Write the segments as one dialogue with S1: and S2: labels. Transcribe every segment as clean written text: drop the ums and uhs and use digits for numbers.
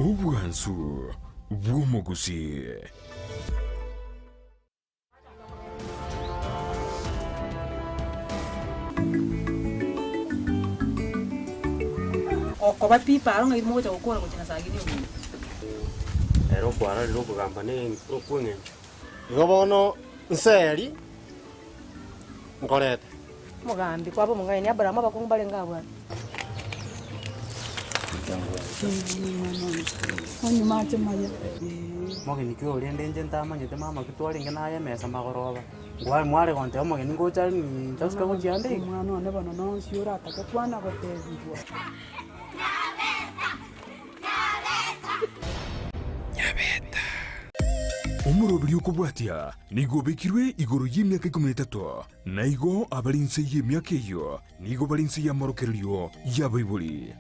S1: Obwansu bw'omogusii.
S2: Okoba pi paro ng'ai mogocha gokora gochia na sagini ominto.
S3: Ere okwararire okogamba nokw'engencho.
S4: Igo bono nseri nkorete.
S5: Omogambi kwaba omong'aini, Aburaamu abakungu mbarenge abwo ase.
S3: Mogeni ki oria rende inche ntamanyete mama ki twarenge naye emesa magoroba, ngwa mware gontebia omogeni ngocha are ntasuka gochia ande iga.
S6: Omwana one bono nonsi oratake kwana gotebigwa.
S1: Omoroberi okobwatia nigo obekirwe igoro y'emiaka ikomi na etato, na igo abare inse y'emiaka eyio nigo bare inse y'amorokererio y'abaibori.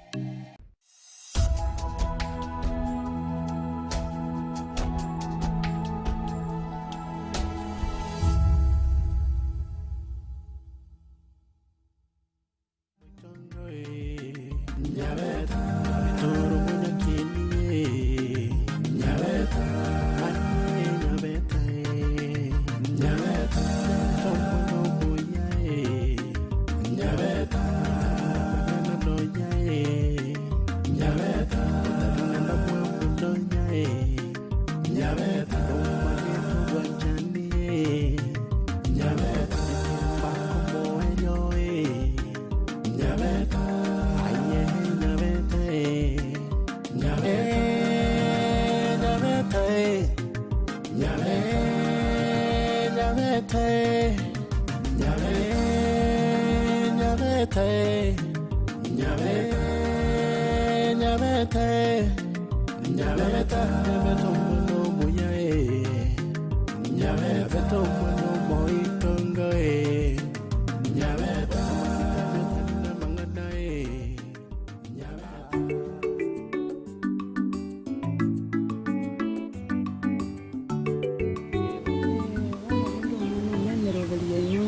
S6: Emeroberi yaino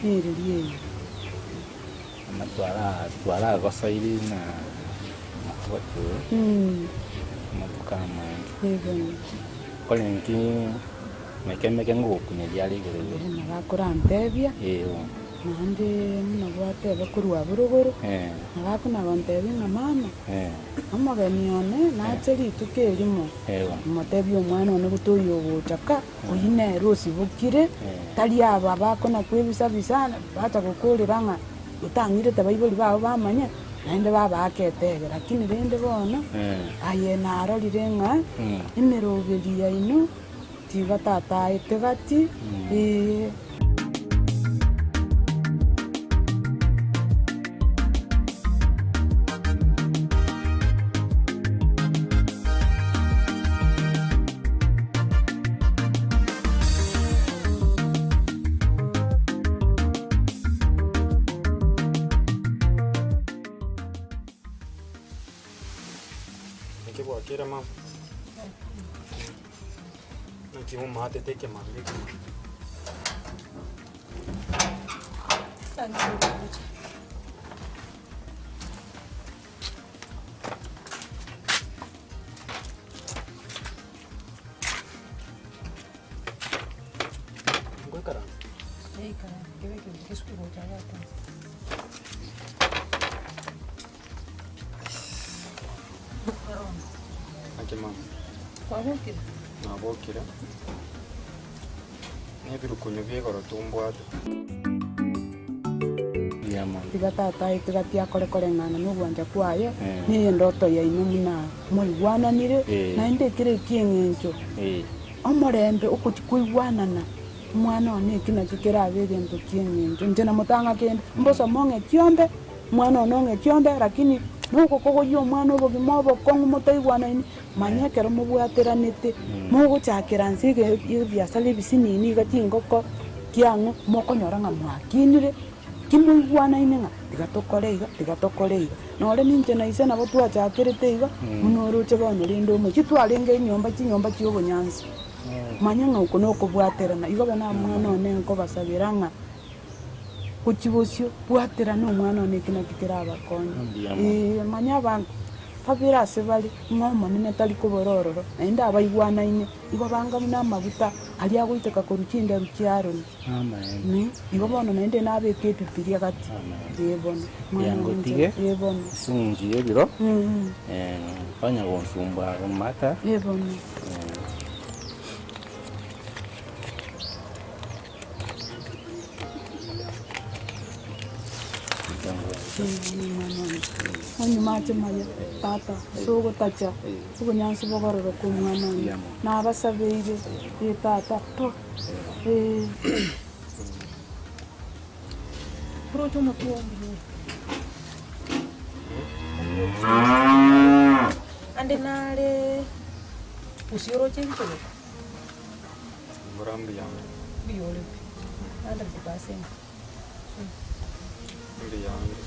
S6: nereri eye.
S7: Twaragosoire na obochuri amatuko amange, korende meke meke ngogokunyeria are igoro igoro.
S6: Nabo akorantebia, naende buna gwateba korwa abwo rogoro, nabo akona gontebia ng'a mama, omogeni one nache rituko erimo, motebie omwana one gose oyo ogocha ka, oyio nere osibokire, tari aba bakona kwebisa bisa, bacha gokorera ng'a otang'irete abaibori bao bamanye, naende babaake etege. Lakini rende bono, aye narorire ng'a emeroberi yaino tiga tata aete gati, ee.
S3: Naki bwakire mama? Naki omatete ekemambia ekemo? Ngoikaransa? Naki mama?
S2: Kwabokire?
S3: Nabokire. Na ebirukunyu bia igoro tombwate.
S6: Tiga tata aye tiga tiakore koreng'ana nogwancha kwaye, na endoto yaino buna mwaigwananire, naende ekero eki'eng'encho omorembe ogochia koigwanana, omwana one eki nakio kerabe egento ki'eng'encho. Inche namotang'a kende, mbosome ong'e chiombe, omwana one ong'e chiombe, lakini nogokogoyia omwana obogima obokong'u motaigwanaini, manya ekero mobwateranete, mogochakera nse ege ebiasara ebisinini iga chingoko, kiang'o, mokonyora ng'a mwakinire. Timoigwanaine ng'a tiga tokore iga, tiga tokore iga. Nore ninche na ise nabo twachakerete iga, buna oroche bono rende omochie twarenge enyomba chinyomba chi'obonyansi. Manya ng'a oko nokobwaterana. Igo bono omwana one nkobasabera ng'a gochia bosio bwaterana omwana one eki naki kerabakonye. Ee, manya abanto. Babere ase bare, ng'a Omonene tari kobora ororo, naende abaigwanaine, igo banga buna amaguta aria agoiteka korwa chinderu chia Aroni.
S7: Amaene.
S6: Igo bono naende nabeke ebibiria gati.
S7: Amaene.
S6: Ee bono, mwana
S7: Yango
S6: one inche,
S7: tige
S6: ee bono.
S7: ase eng'encho y'ebiro,
S6: Mm.
S7: konya gonsumbua mata.
S6: Ee bono. Onyuma ache maya, tata, ase ogotacha obonyansi bogororoka omwana one, nabasabeire, ee tata, to, ee.
S2: Oroche omotwe oo mbuya ore. Ande nare gose oroche ebichogete.
S8: Mbora mbuya ore.
S2: Mbuya ore pi, 100%.
S8: Mbuya ore.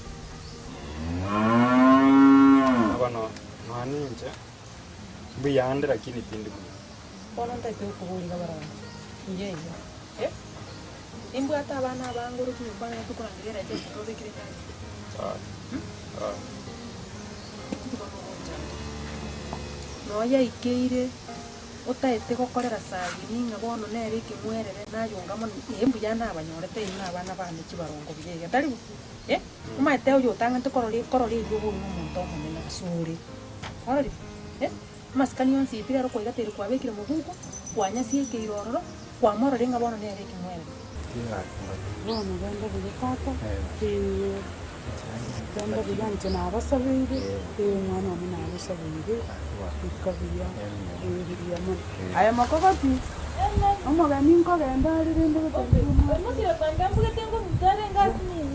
S8: Bono nonya ninche, mbuya ande lakini tindi buya.
S2: Bono ntaete gokoboria iga baronge, inche iga, eh? Nimbwate abana abange oroche nyomba nere tokorangeria eracha ase tobekire endagera. Inki bono ogonchanda? Nonya yaikeire. Otaete gokorera Sagini ng'a bono nere ekeng'werere nayonga mono, ee mbuya nabanyorete inwe na abana bane chibarongo buya iga, tari bo? Eh, omanyete oyo otang'anete korora korora eriogo oyo nomonto omonene asore. Kwarorire? Eh, amasikani onsi pi rero kwaigateire kwabekire mobuko, kwanyasiekeire ororo, kwamororire ng'a bono nere ekeng'werere.
S6: Bono genda buya tata, ee, genda buya inche nabasabeire, ee omwana one nagosabeire, ika buya, ee buya mono. Aye mokogoti, omogeni nkogenda are rende gotebia omwana.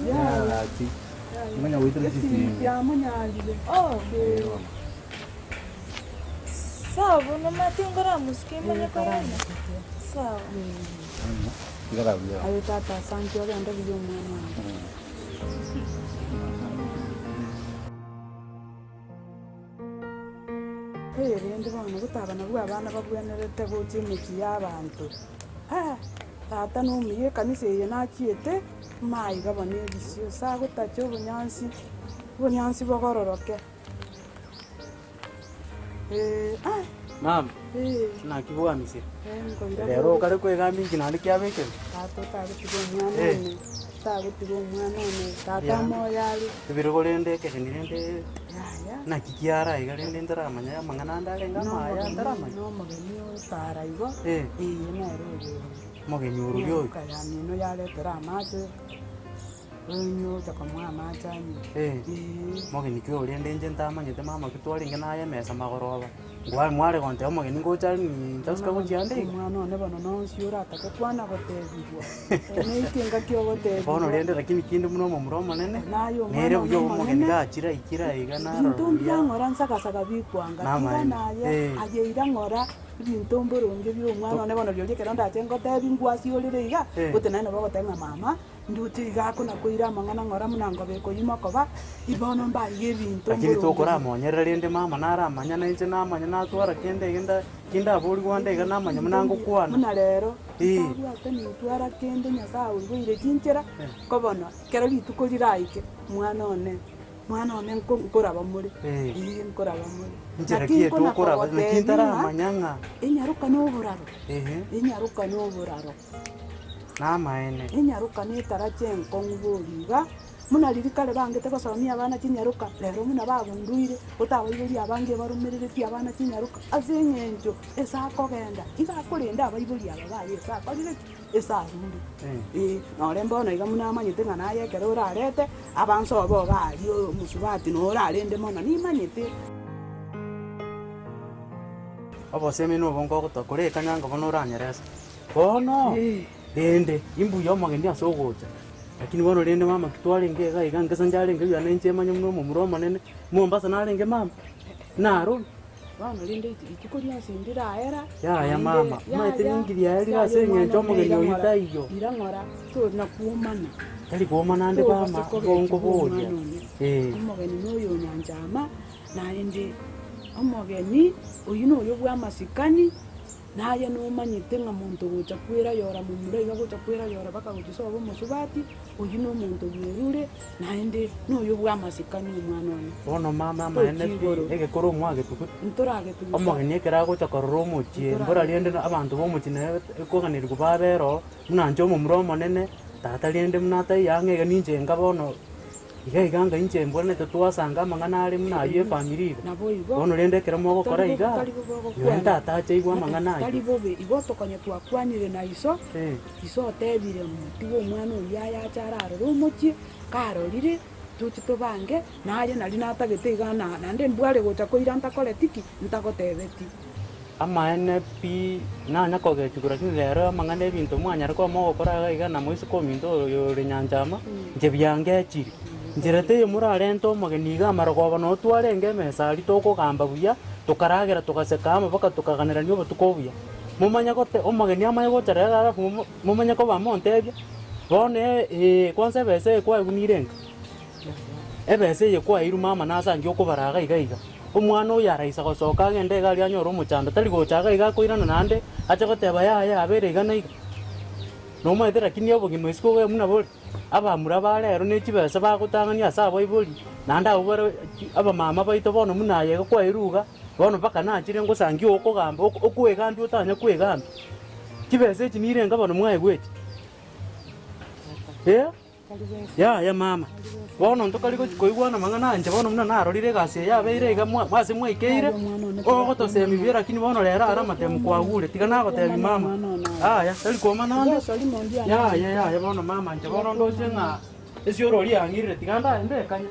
S6: Yaya, esimi yamonyarire, ee.
S9: Sawa bono omanyete nkoramosuke manye koyana. Sawa.
S6: Aye tata asanti ogende buya omwana one. Ee rende bono gotaba nabwo abana babwenerete gocha emechie ya abanto. Ah, tata nomuya ekanisa eye nachiete, maiga bono ebisio, ase agotacha obonyansi, obonyansi bogororoke.
S3: Mama, naki bwamisire? Rero okare kwegamba inki naende kiabekire? Ebirogo rende ekegeni rende naki kiara iga rende ntaramanya amang'ana ande arenge amaya ntaramanya. Omogeni ororia oyo.
S6: Onyocha komoa amache anywe.
S3: Eh,
S6: Ee.
S3: Mogeni ki oria rende inche ntamanyete mama ki twarenge naye emesa magoroba, ngwa mware gontebia omogeni ngocha are ntasuka gochia ande iga.
S6: Omwana one bono nonsi oratake kwana gotebigwa, neike engaki ogotebigwa.
S3: Bono rende lakini kinde buna omomura omonene,
S6: Naye omwana
S3: nere buya
S6: one
S3: omogeni
S6: omonene,
S3: gachire aikire aiga narora
S6: Ebinto
S3: buya.
S6: mbia ng'ora nsagasaga bikwanga, tiga
S3: Namaene,
S6: naye
S3: eh.
S6: aye ira ng'ora. Ebinto mboronge bia omwana one bono rirorio ekero ndache ngotebi ngwasiorere iga,
S3: Eh.
S6: gote naende nabo ogoteba ng'a mama, Ndoche iga akona-koira amang'ana ng'ora buna ngobe ekoyima koba, bono mbaiga ebinto
S3: Lakini
S6: mboronge.
S3: tokoramonyerera rende mama naramanya na inche namanya natwara kende iga nda kindaborigwe ande iga namanya buna ngokwana.
S6: Buna rero,
S3: Ee.
S6: ntabwate nintwara kende Nyasae oiboire chinchera, ko bono ekero rituko riraike, mwana one, mwana one nko nkoraba more,
S3: Ee.
S6: ee nkoraba more.
S3: Inchera
S6: Naki
S3: ki
S6: nkona
S3: etokoraba naki
S6: kogotebia ng'a,
S3: ntaramanya ng'a
S6: enyaroka na oboraro,
S3: ehe.
S6: enyaroka na oboraro.
S3: Namaene.
S6: Enyaroka netarache enkong'u bori iga, buna riria kare bangete gosomia abana chinyaroka, rero buna bagunduire, otabaibori abange barumereretie abana chinyaroka ase eng'encho ase akogenda, iga akorenda abaibori aba baye ase akorire ki? Ase arure. Eh, nore mbono iga buna amanyete ng'a naye ekero orarete, abanso obe iga aria omosubati noo orarende mono, nimanyete.
S3: Obosemi nobo nkogotoa kore ekanyanga bono oranyerese. Bono rende imbuya omogeni ase ogocha, lakini bono rende mama ki twarenge iga iga nkesa ncharenge buya na inche manye buna omomura omonene, Mombasa narenge mama, naro.
S6: Bono rende rituko rionsi ndiraera,
S3: Yaya
S6: naende
S3: mama, omanyete
S6: yaya,
S3: ninki riaerire
S6: yaya
S3: ase eng'encho
S6: omwana one
S3: omogeni
S6: ira
S3: oyio
S6: ng'ora,
S3: taiyo.
S6: ira ng'ora, tona kwomana.
S3: Tari kwomana ande
S6: Tobasa
S3: mama, igo
S6: kogechigwa
S3: nkoboria.
S6: omwana one.
S3: Eh.
S6: Omogeni noyo onyanchama, naende omogeni oyio noyo bw'amasikani. Naye nomanyete ng'a monto gocha kwerayora momura iga gocha kwerayora mpaka gochia sobo omosubati, oyio nomonto bwerure, naende noyo bw'amasikani omwana one.
S3: Bono mama amaene
S6: Tochia
S3: pi,
S6: igoro.
S3: egekoro omwagetuguta.
S6: Ntoragetuguta.
S3: Omogeni ekero agocha korora omochie, mbora rende na abanto b'omochie naye ekoganerigwa babere oo, buna inche omomura omonene, tata rende buna ataiyo ang'e iga ninche nka bono. Iga iga anga inche mbwenerete twasanga amang'ana are buna ayio efamiri iga.
S6: Naboigo,
S3: Bono rende ekero mogokora
S6: tari
S3: iga,
S6: bobe, tari bobe
S3: nonye
S6: ogokwana.
S3: tata ache aigwe amang'ana
S6: Tari
S3: ayio.
S6: bobe, igo tokonye twakwanire na iso,
S3: Eh.
S6: iso otebire motige omwana oyio ayache ararore omochie, karorire, toche tobange, naye nari natagete iga na naende mbware gocha koira ntakoreti ki? Ntagotebeti.
S3: Amaene pi, nanya kogechigwa lakini rero amang'ana ebinto mwanyare koba mogokora iga iga na moiseke ominto oyo ore nyanchama, inche biangechiri. Nchera teiyo morarente omogeni iga amarogoba noo twarenge emesa aria tokogamba buya, tokaragera togaseka amo mpaka tokaganerania obotuko obuya. Momanye gote omogeni amanye gocha rero alafu momo momanye koba montebia, bono ee kwanza ebesa eye kwaigwa nire enka. Ebesa eye kwaeirwe mama nasangi okobara iga iga iga. Omwana oyo araisa gosoka agende iga aria anyore omochando, tari gocha iga iga akoirana naende ache goteba yaya yabeire iga na iga. Nomaete lakini obogima isiko obobe buna bore, abamura ba rero ne chibesa bagotang'ania ase abaibori, naende abwo bare chi abamama baito bono buna aye iga kwaeirwe iga, bono mpaka nachire ngosangi okogamba oko okoegambia otanya koegambia. Chibesa echi nirenga bono mwaegwa echi? Eh. Yaya mama, bono ntokari gochi koigwana amang'ana aya inche bono buna narorire egasi eye yabeire iga mwa ase mwaikeire, ogotosemia buya lakini bono rero are amatemu kwagure, tiga nagotebia mama, yaya tari kwoma nonde, yaya yaya bono mama inche bono ndoche ng'a esiorori yang'irire tiga ndaye ndekanye.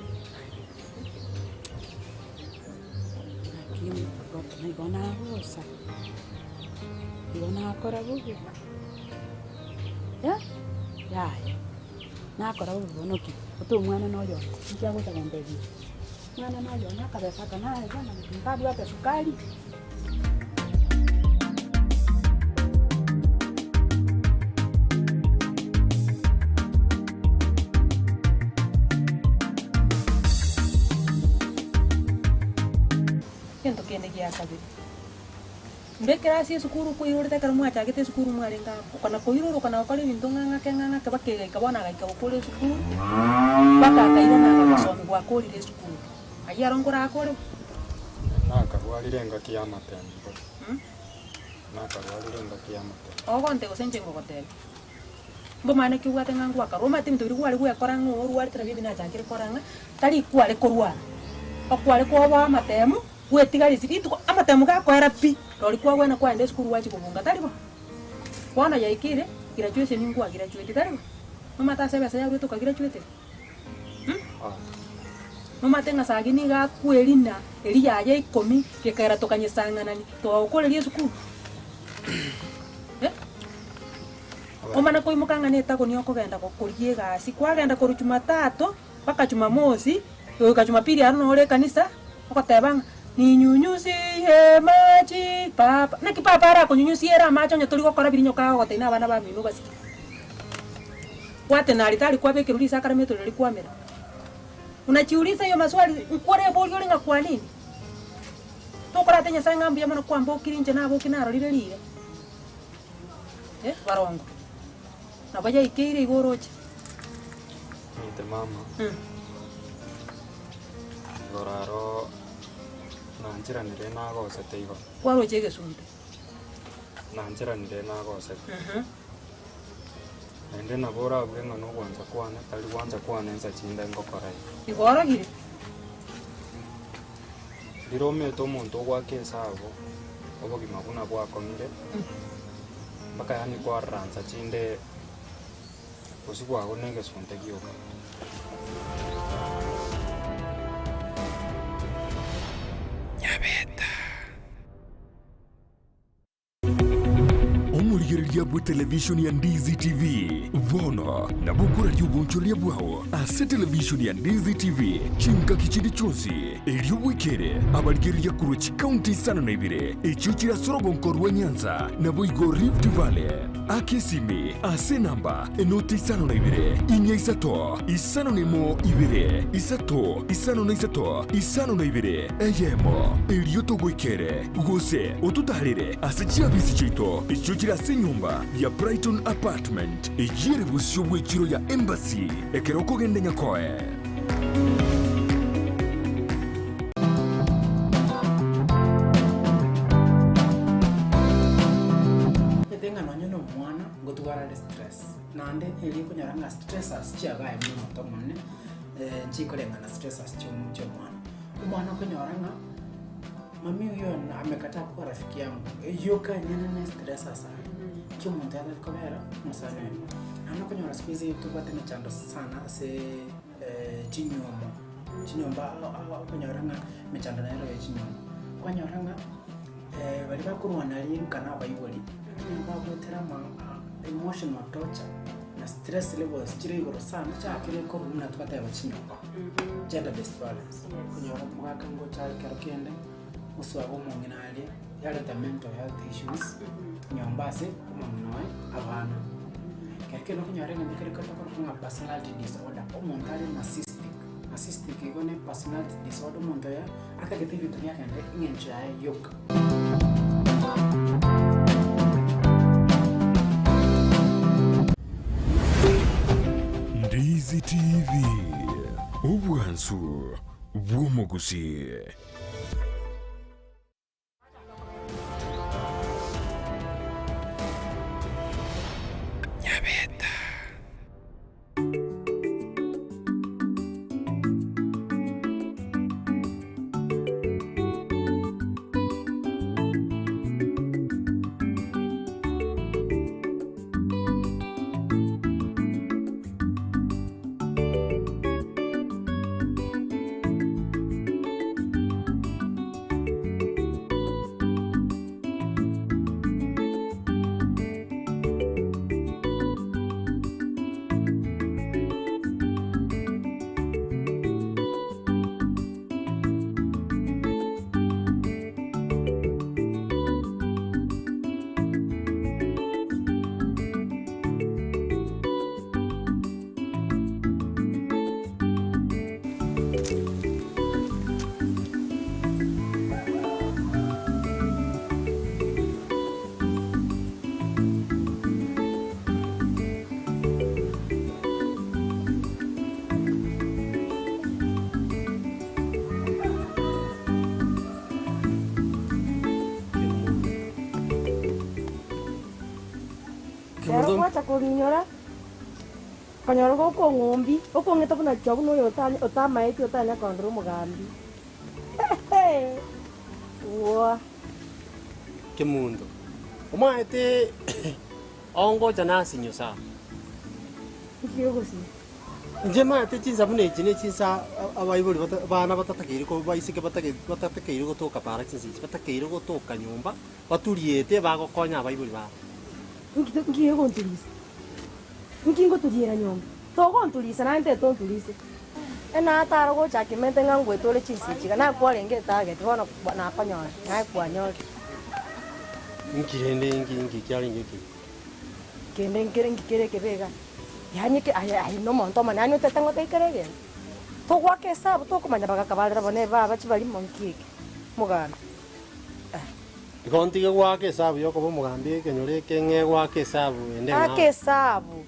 S6: Lakini igo nagosa, igo nakora bobe. Yaya, nakora bobe bono ki? Ota omwana na oyomo, inki agocha gontebia? Omwana na oyomo akabesa aka naye bono ntabwate sukari.
S2: Egento kende gia kabere. Mbekere ase esukuru koirorete ekero mwachagete esukuru mwarenge amo, okona koirora okona gokora ebinto ng'a ng'ake ng'a ng'ake mpaka egaika bono agaika gokora esukuru, mpaka akairana agagosomi gwakorire esukuru. Ayio aro nkorakore bo?
S8: Nakarwarire engaki y'amatembe bono. Nakarwarire engaki y'amatembe.
S2: Ogonte gose inche ngogotebia. Mbomane ki obwate ng'a ngwakarwa? Omanyete ebinto biria kware gwekora ng'a orwarete nabio ebi nachakire korora ng'a tari kware korwara. Okware koboa amatemu, gwetiga risi rituko amatemu gakoera pi, rori kwagwena kwaenda esukuru gwachia kobunga, tari bo? Bono yaikire, graduation nkwagraduate, tari bo? Nomanyete ase ebesa yarwete okagraduatera? Nomanyete ng'a saa ngine iga akwe erina eri yaye ikomi, gekaera tokanyesang'anani, togagokoreria esukuru? Eh? Omana koimoka ng'a netagoni okogenda gokoria egasi, kwagenda korwa Jumatatu mpaka Jumamosi, goika Jumapili aro nore ekanisa, ogoteba ng'a ninyunyusie machi papa, naki papa arakonyunyusia ere amache onye tori gokora biria nyoka agogotebia na abana bamino obasike. Gwatena aria tari kwabekerwa risakara meto riria kwamera. Unajiuliza hiyo maswali, nkwareboria ore ng'a kwa nini? Tokorate Nyasaye ng'a mbuya mono kwambokire inche naboki narorire rire. Eh, barongo. Nabo yaikeire igo oroche.
S8: Omanyete mama, igoro aro nancheranire nagosete igoro.
S2: Kwaroche egesunte.
S8: Nancheranire nagosete. Naende nabo orabue ng'a nogwancha kwane, tari gwancha kwane insa chinde ngokora iga.
S2: Igo orogire.
S8: Riria omanyete omonto ogoaka esabu, obogima buna bwakong'ire, mpaka yaani kwarora nsa chinde gose bwago na egesunte gioka.
S1: Omorigereria bw'etelevishoni ya Ndizi TV bono nabo okoraria obonchoreria bwao ase televishoni ya Ndizi TV chingaki chinde chionsi, erio bwekere abarigereria korwa chikaunti isano na ibere echio chire ase orogonko rwa Nyanza naboigo Rift Valley. Aka esimi ase enamba enoti 52 4 3 5 1 2 3 5 3 52 eyemo, erio togoikere, gose ototaarere ase chiabisi chiaito echio chire ase enyomba ya Brighton Apartment, eyio ere bosio bw'echiro ya Embassy ekero okogenda Nyakoe.
S10: Omanyete ng'a nonye na omwana ngotwara are stress, naende erio okonyora ng'a stressors chiagaye buna omonto omonene nchikoreng'ana stressors chia chia omwana. Omwana okonyora ng'a mami huyo amekataa kuwa rafiki yangu, eyio kanyene ne stressors aye, ki omonto atari kobera omosani oye. Naende okonyora siku hizi tobwate emechando sana aseeee chinywomo, chinyomba okonyora ng'a emechando nero ya chinyomba. Kwanyora ng'a baria bakorwana rinka na abaibori, lakini bagoetera ama emotional torture na stress levels chire igoro sana chiakire korwa buna twateba chinyomba, gender based violence. Okonyora omogaka ngocha are ekero kende, oswaga omong'ina aria, yareta mental health issues nyomba ase omong'ina oye, abana. Ekero kende okonyora egento kere tokorokwa ng'a personality disorder, omonto are narcissistic, narcissistic igo ne personality disorder omonto oyo atagete ebinto biagende eng'encho yaye yoka.
S1: Ndizi TV, obwansu bw'omogusii. Nyabeta.
S5: Ekero gwacha kong'inyora, nkanyora gokong'ombi, okong'eta buna chwa buna oyo otamaeti otanya kondora omogambi. Wooa.
S4: Kemunto, Omanyete ongocha nasinyo sana.
S5: Nki ogosinya?
S4: Inche manyete chinsa buna echi ne chinsa abaibori abana batatakeire baiseke batatakeire gotoka para chinsa echi, batakeire gotoka nyomba. Baturiete bagokonya abaibori babo.
S5: Inki egonturisa? Inki ngoturiera nyomba? Togonturisa naende tetonturise. Enatara gocha kimente ng'a ngwetore chinsa echi iga, nakwarenge etarget bono nakonyora, naye kwanyorire.
S4: Inki rende inki inki kiarenge ekibe?
S5: Kende nkere inki kere ekebe iga? Yaani eke aye aye nomonto omonene yaani otete ng'a otaikere egento. Togoaka esabu tokomanya bagaka barera bono ebaba chibarimo nki eke? Mogambi.
S4: Igo ntige goaka esabu y'okoba omogambi ekenyoro eke ng'e goaka esabu ende ng'ao.
S5: Aka esabu.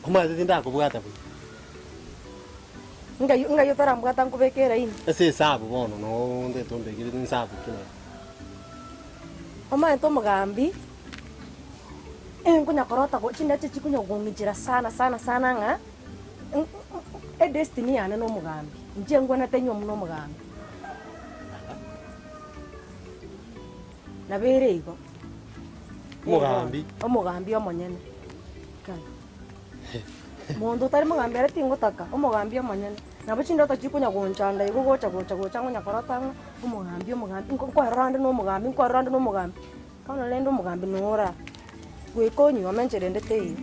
S4: Omanyete tindakobwata buya.
S5: Ngai ngai otarambwata nkobeke eraini.
S4: Ase esabu bono noo ndete ombekere nsabu ki nere.
S5: Omanyete omogambi, nkonya korota chindache chikonya kong'ichera sana sana sana ng'a. Edestiny yane nomogambi, inche ngwenete inwe buna omogambi. Nabo ere igo.
S4: Omogambi?
S5: Omogambi omonyene. Kai. Monto otari mogambi ere tingotaka, omogambi omonyene. Nabo chindoto chikonya gonchanda igo gocha gocha gocha ngonya korota ng'a omogambi omogambi, nko nkwarora ande na omogambi nkwarora ande na omogambi. Bono rende omogambi nora, goika onyuome enchera ende teiyo.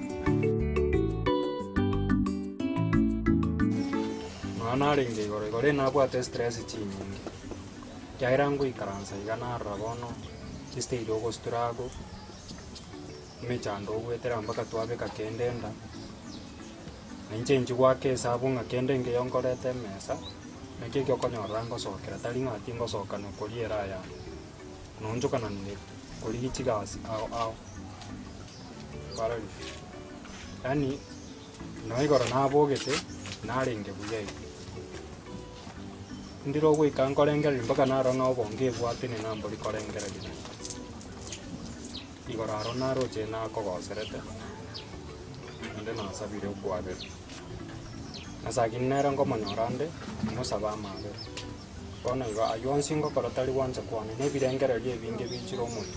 S8: Nonya narenge igoro, igoro ere nabwate estress chinyinge. Ekiagera ngoikaransa iga narora bono chistage ogostruggle, emechando ogoetera mpaka twabeka kende enda, na inche inche goaka esabu ng'a kende nkeyo nkorete emesa, naki ekio okonyorora ngosokera tari ng'a tingosoka nokoria era yane, noonchokananire korigia chigasi ao ao, kwarorire. Yaani nonya igoro nabogete, narenge buya iga. Ndire ogoika nkorengereria mpaka narora ng'a obonge ebwate ne nambori korengereria naende. Igoro aro naroche nakogoserete, naende nasabire okwabera. Na sakini nere nkomonyora nde, mosabe amabera. Bono igo aywo onsi ngokora tari gwancha kwane, na ebirengererio ebinge bichire omotwe.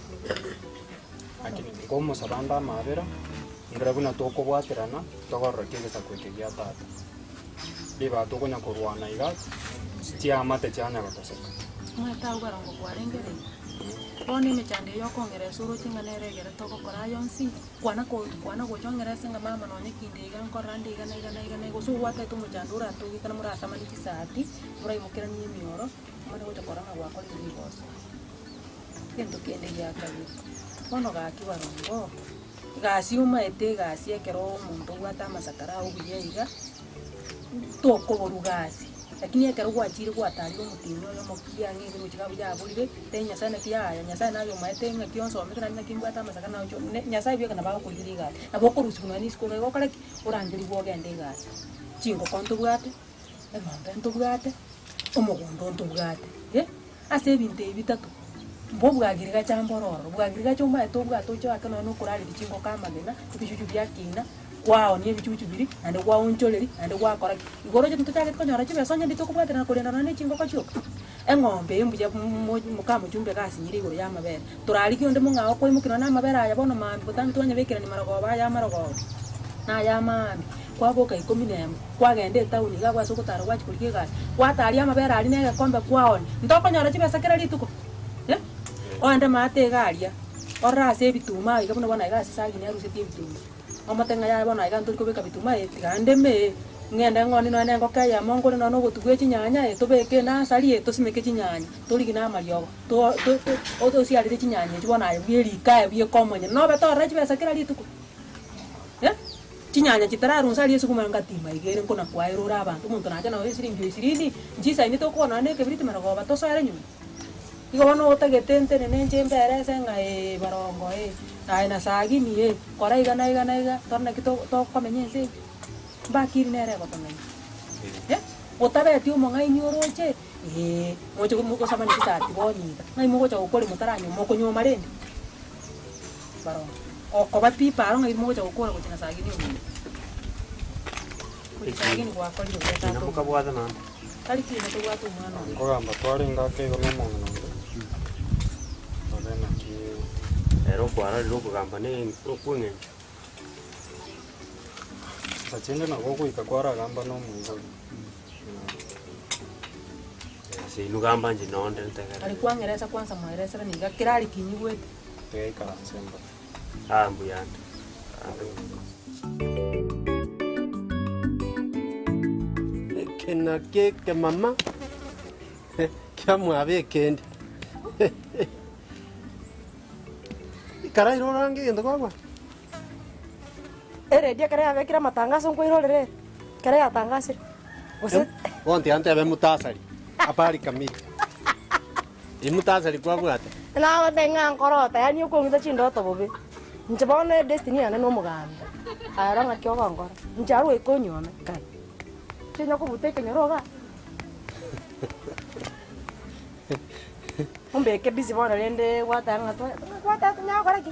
S8: Lakini nkomosaba nde amabera, ndore buna tokobwaterana, togororokie egesaku eke gia tata. Ribaga tokonya korwana iga, chiamate chianya gotoseka.
S2: Omanyete agwo barongo kwarengereire, bono emechando eye okong'eresa oroche ng'a nere egere togokora aya onsi, kwana ko kwana gocha ong'erese ng'a mama nonye kinde iga nkorora nde iga na iga na iga na iga, gose obwatete omochando oratogekane morasamane chisati, moraimokeranie emioro, omanye gocha korora ng'a gwakorire rigoso. Egento kende gia kabere, bono gaki barongo, egasi omaete egasi ekero omonto obwate amasakara ao buya iga, tokoborwa gasi, lakini ekero gwachire gwatarire omotienyi oyomo kiang'e igoro gochia iga yaborire, tebia nyasaye naki yaya, nyasaye naye omaete ng'aki onsomete naende naki mbwate amasakara naye oche ne nyasaye bweka nabo agokorigeria egasi. Nabo okorusiwa nonya na isiko iga okore ki? Orangerigwe ogende egasi. Chingoko ntobwate, eng'ombe ntobwate, omogondo ntobwate, eh. Ase ebinto ebi bitato, mbobwagire gacha mboro ororo, bwagire gacha omaete obwate oche oake nonya na okorareria chingoko amagena, ebichuchu biakina, kwaonia ebichuchu biria, naende gwaonchoreria, naende gwakora ki. Igo oroche ntochagete konyora chibesa onye nditokobwaterana korenda nonya na echingoko chioka. Eng'ombe eye mbuya mo mokamochumbe gasinyire igoro ya amabere, torarigie onde mong'ao kwaimokia nonya na amabere aya bono maambia botambe twanyabekerania marogoba aya amarogoba, na aya amaambia. Kwaboka ikomi na emo, kwagenda etaoni iga agwo ase ogotara gwachia korigia egasi, gwataria amabere aria na egekombe kwaonia, ntokonyora chibesa kera rituko? Eh, oende maate iga aria, orore ase ebituma iga buna bono iga ase sagini arusetie ebituma, omote ng'a yaya bono iga ntori kobeka bituma eh, tiga ndeme eh, ng'ende ng'onie nonya na engoko eyemo ngore nonya na obotu bwe chinyanya eh, tobeke enasari eh, tosimeke chinyanya, torigie na amariogo, to to to osiarere chinyanya echio bono aye bwerike aye bweka omonyene, nobe torore chibesa kera rituko? Eh. Chinyanya chitararunsa aria esuguma ngatima iga ere nkona kwaera ore abanto, omonto nacha nao esiringi o ishirini, nchisaini tokogora nonya na ekebiriti marogoba tosoere nyuma. Igo bono otagete ntenene inche mbere ase ng'a ee barongo ee, aye na sagini ee, kora iga na iga na iga, tore naki to tokomenya ense eye. Mbakiri nere egotomenya eh, otabeti omong'aini oroche ee, moche gosabana chisati bono iga, ng'ai mogocha gokora motaranywa mokonyuoma rende? Barongo. Okoba pi paro ng'ai mogocha gokora gochia na sagini ominto. Gochia sagini gwakorire buya tata ominto.
S3: Mokabwata naende.
S2: Tari kina tobwate omwana oyo.
S8: Nkogamba twarenge ake igo na omong'ina onde, nore naki.
S3: Ere okwararire okogamba ne okweng'encho.
S8: Chinsa chinde nabo ogoika kwaragamba na omoibori.
S3: Ase inwe gamba inche nonde ntegerere.
S2: Aria kwang'eresa kwansa mwaeresera niga kera aria kinyigwete.
S8: Tiga ikaranse mbobe.
S3: Ah mbuyande. Ande.
S4: Eke nakio ekemama kiamwabo ekende. Ikara ira orange egento kwagwa.
S5: Eredio ekero yabekire amatangaso nkoirorera ere, ekero yatangasire, gose.
S4: Bono tiga ntebe mutasari, habari kamili. Emutasari kwabwate.
S5: Nagotebi ng'a nkorota, yaani okong'ita chindoto bobe. Inche bono edestiny yane na omogambi, aye oro ng'aki ogonkora, inche arwe goika onyuome, kai. Inche onya kobuta ekenyoro igaa. Ombeke busy bono rende gwateba ng'a twa gwateba tonyare gokora ki?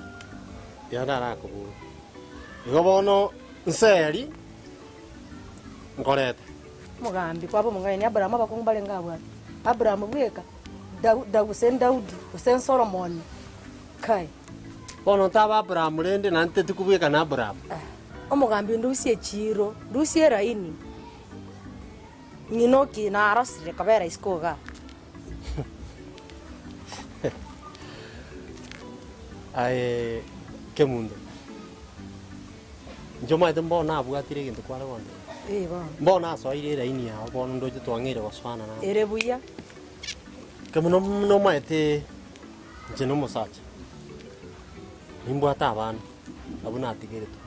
S4: Tiga narakobue. Igo bono nseri nkorete.
S5: Omogambi kwaba omong'aini, Abrahamu abakungu mbarenge abwate, Abrahamu bweka, Dau Dau gose Daudi, gose Solomoni, kai.
S4: Bono ntaba Abrahamu rende, naende tetikobweka na Abrahamu.
S5: Omogambi ndusie echiiro, ndusie eraini, ng'ina oki narosire kobera isiko igaa.
S4: Aye Kemunto, inche omanyete mbono nabwatire egento kware gontebia?
S5: Ee bono.
S4: Mbono nasoeire eraini yao bono ndoche twang'eire gosoana naye.
S5: Ere buya.
S4: Kemo nomaete inche nomosacha, nimbwate abana abwo natigeretwe.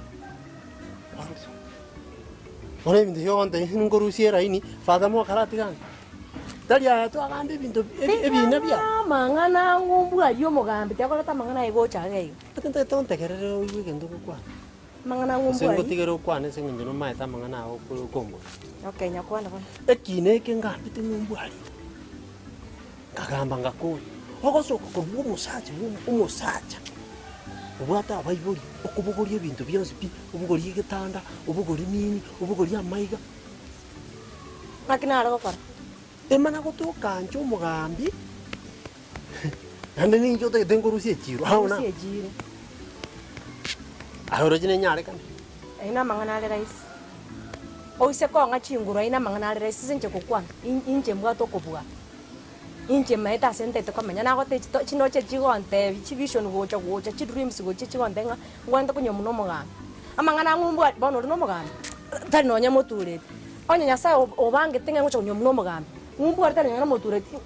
S4: Bono ebinto ebi ogontebia nkorusie eraini, father mokaratiga ande. Tari aya twagamba ebinto ebina biao.
S5: Tiga amang'ana ang'u mbwaria omogambi, tiakoreta amang'ana aye gocha iga iga.
S4: Ntagete ontegerere oigwe egento ngokwana.
S5: Amang'ana ang'u
S4: Gose
S5: mbwaria.
S4: ngotigere okwane ase eng'encho nomaete amang'ana ao okombora.
S5: Okay, nyakwana bono.
S4: Ekina eke ngambete ng'u mbwaria, nkagamba ngakora, ogosoka korwa omosacha bwa omosacha obwate abaibori, okobogoria ebinto bionsi pi, obogorie egetanda, obogorie nini, obogorie amaiga.
S5: Naki nare gokora?
S4: Emana gotoka inche omogambi, naende ninche otagete nkorusie echiro, ao na.
S5: Rusia echiro.
S4: Aye oroche nenyarekane.
S5: Ayio namang'ana are rahisi. Oise kong'a chinguru ayio namang'ana are rahisi ase inche gokwana, inche mbwate okobua. Inche maete ase ntagete komenya, nagotebi chito chinoche chigontebia chivision gocha gocha chidreams gochia chigontebia ng'a ngwente konywa buna omogambi. Amang'ana ang'u mbwate bono oria na omogambi, tari nonya motureti. Onye Nyasaye obangete ng'a ngocha konywa buna omogambi, ng'u mbwate tari nonya motureti,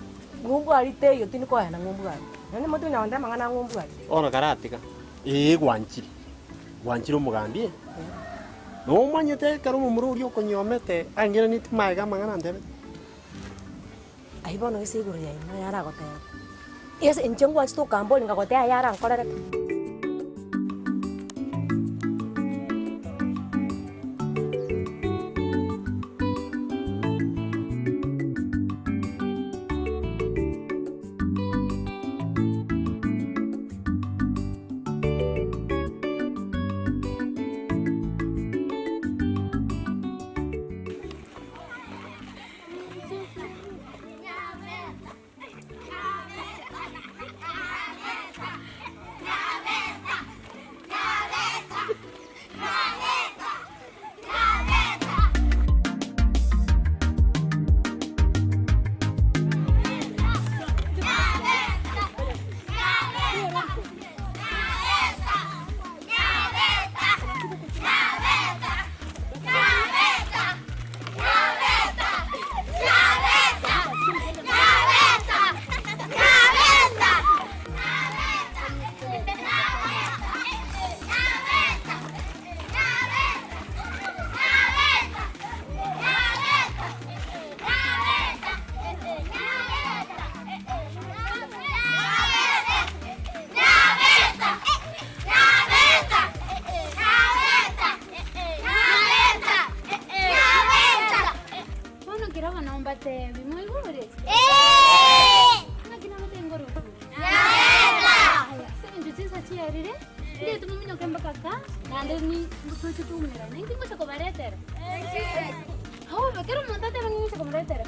S5: ng'u mbwari teiyo tindi koena ng'u mbwari. Naende motige konya gontebia amang'ana ang'u mbwati.
S4: Bono karatiga, ee gwanchire, gwanchire omogambi eh. Nomanyete ekero omomura oria okonyomete angeranetie magega amang'ana antebete.
S5: Ayio bono ase igoro yaino ayaragotebe, Ase inche ngwachete okamboria ngagotebia aya arankorerete.
S11: Bono kera abana mbatebi, Mwaigure? Ng'aki nagotebi ngorokwo? Aya, ase eng'encho chinsa chiarire, ndete mominyoke mpaka ka, naende ni toche toumerane. Inki ngocha kobaretera? Obe, kera omonto atebe ng'a ngocha komoretera?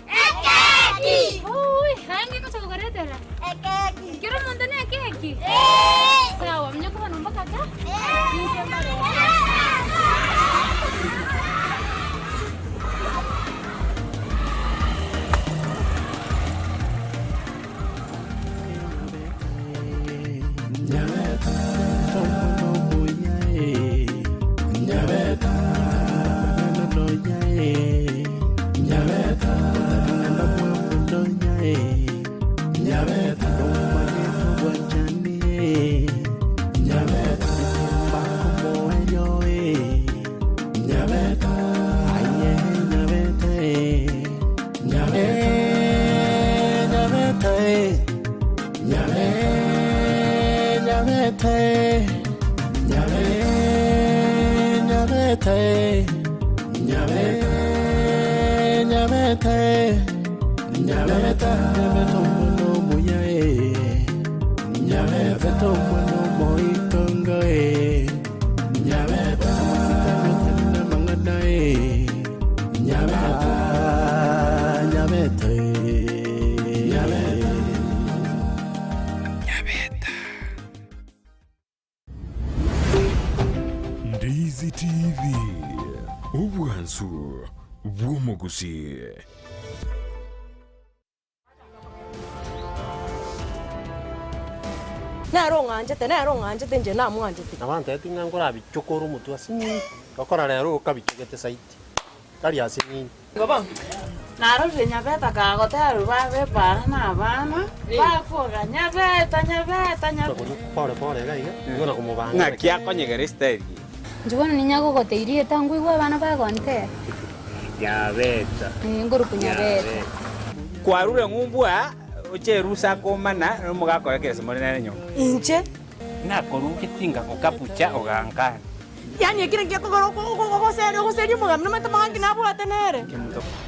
S11: Oi, aye ng'ai ngocha kokoretera? Kera omonto ne ekeki? Sawa, minyoka bono mpaka ka, ninche mbarete.
S1: Ndizi TV, obwansu bw'omogusii.
S5: Nere ong'anchete, nere ong'anchete, inche namwanchete.
S4: Nabantebeti ng'a nkorabichokore omotwe ase nini, gokora rero okabichogete saiti, tari ase nini.
S9: Igo bono,
S12: Narorire Nyabeta kagoterwa babe ebara na abana, bakoga, Nyabeta, Nyabeta, Nyabeta.
S4: Pore pore iga iga, igo na komobanga.
S13: Ng'aki akonyegera Esiteri?
S11: Inche bono ninyagogoteria erieta nkoigwe abana bagontera.
S13: Nyabeta.
S11: Ee, nkorokwa Nyabeta.
S13: Kwarure ng'umbu aa, oche erusa akomana nomogaka oye kerese more nere nyomba.
S5: Inche.
S13: Nakorugetie ngagokabucha ogankana.
S5: Yaani ekero ngiakogora ogoseria omogambi nomanyete amagangi nabwate nere.
S13: Nyabeta.